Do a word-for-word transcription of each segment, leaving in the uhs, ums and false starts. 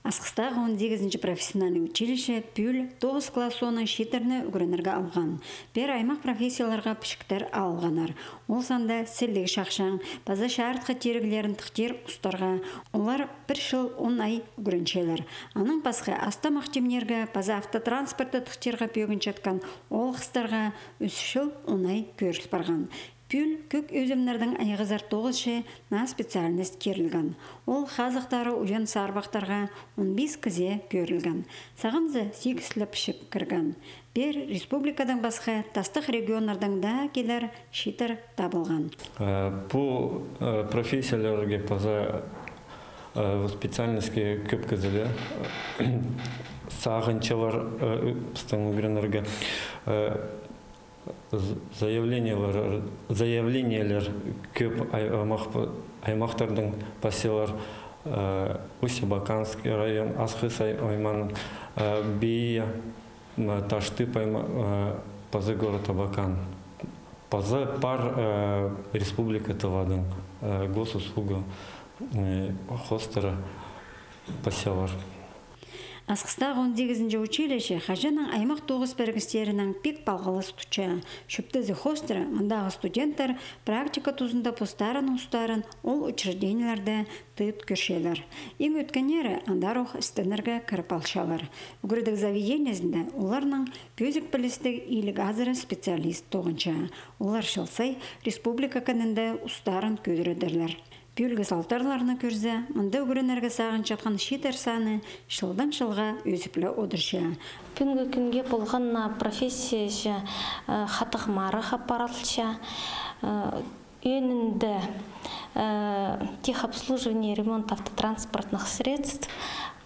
Асхыстағы он сигізінҷі профессиональный училище пӱӱл тоғыс класс соонаң чииттерні ӱгренерге алған. Пеер аймах профессияларға пічіктер алылғаннар. Ол санда сіліг чахчаң паза чарытхы тиріглерін тыхтир устарға. Олар пір чыл он ай ӱгренчелер. Анаң пасха астамах тимнирге паза автотранспортты тыхтирға пӧгінчеткен оолғыстарға ӱс чыл он ай кӧріл парған. Пӱӱл кӧк ӧзімнердең айғазар тоғызынҷы наа специальность кирілген. Ол хазахтары уйан сарбахтарға он пис кізее кӧрілген. Сағам за сигіс ле пічік кірген. Пеер республикадаң пасха тастых регионнардаң даа килер чииттер табылған. Э, пу, э, профессияларға паза, э, специальностьке кӧп кізілер, э, сағынчалар, э, пістің ӱгренерге, э, з-, заявлениелер, заявлениелер кӧп ай-, аймах-, аймахтардаң пасчалар, э, Усть-Абаканский район, Асхыс ай-, аймаан, э, Биа, м, Таштып аймаан, э, паза город Абакан. Паза пар, э, республика Тывадаң, э, госуслуга, э, хоостыра пасчалар. Асхыстағы он сигізінҷі училище хаҷаннаң аймах тоғыс пірігістерінең пик палғалыс тутча. Чӧптезі хоостыра мындағы студенттер практика тузында постарының устарын ол учреждениелерде тыыт кӧрчелер. Иң ӧткеннері андар ох істенерге кіріп алчалар. Ӱгредіг заведениезінде оларның пӧзік пілістіг иліг азыра специалист тоғынча. Олар чыл сай республика кінінде устарын кӧдіредірлер. Пӱӱлгі салтарларны кӧрзе, мында ӱгренерге сағынчатхан чииттер саны чылдаң чылға ӧзіп ле одырча. Пӱӱнгі кӱнге полған на профессия же, э, хатығ марығға парылча, э, ӧӧнінде, э, техобслуживание и ремонт автотранспортных средств.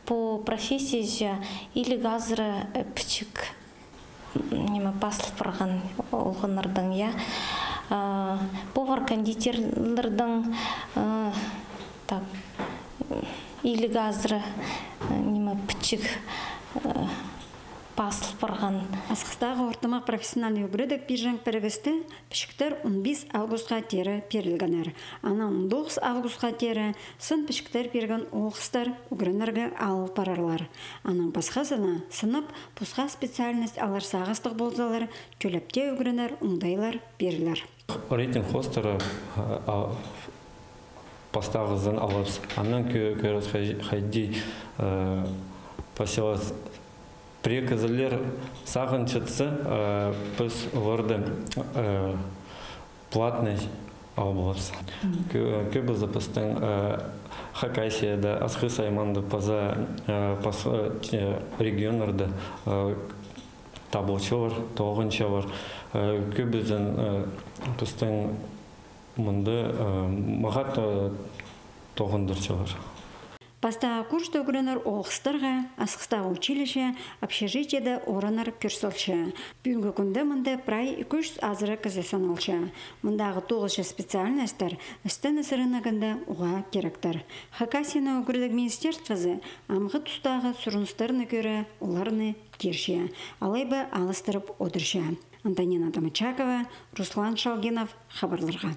Пу профессия же иліг азыра, э, пічік, м, ниме, пазыл парған олғаннардаң, я. А, повар-кондитерлердең, а, так, иліг азыра, э, ниме, пічік, э, пазыл парған. Асхыстағы ортымах профессиональный ӱгредіг пирҷең пірігісте пічіктер он пис августха теере пирілгеннер. Анаң он тоғыс августха теере сын пічіктер пирген оолғыстар ӱгренерге алыл парарлар. Анаң пасхазына, сынап, пасха специальность алар сағыстығ ползалар, тӧлептең ӱгренер оңдайлар пирілер. Рейтинг хоостыра, а, пастағызын аларбыс. Анаң кӧ-, кӧрербіс хай-, хайди, э, пасчалар. Пірее кізілер сағынчатса, э, піс оларды, э, платный алып аларбыс. Кӧ-, кӧбізі пістің, э, Хакасияда, Асхыс аймаанда паза, э, пасха, э, регионнарда, э, табылчалар, тоғынчалар. Э, кӧбізін, э, пістің мында, э, мағат, э, тоғындырчалар. Пастағы курста ӱгренер оолғыстарға Асхыстағы училище общежитиеде орыннар кӧр салча. Пӱӱнгі кӱнде мында прай ікі чӱс азыра кізі саналча. Мындағы тоғызынҷы специальностьтар істеніс рыногында уғаа киректер. Хакасияның ӱгредіг министерствозы амғы тустағы сурыныстарны кӧре, оларны кирче, алай ба алыстырып одырча. Антонина Домочакова, Руслан Шалгинов, хабарларға.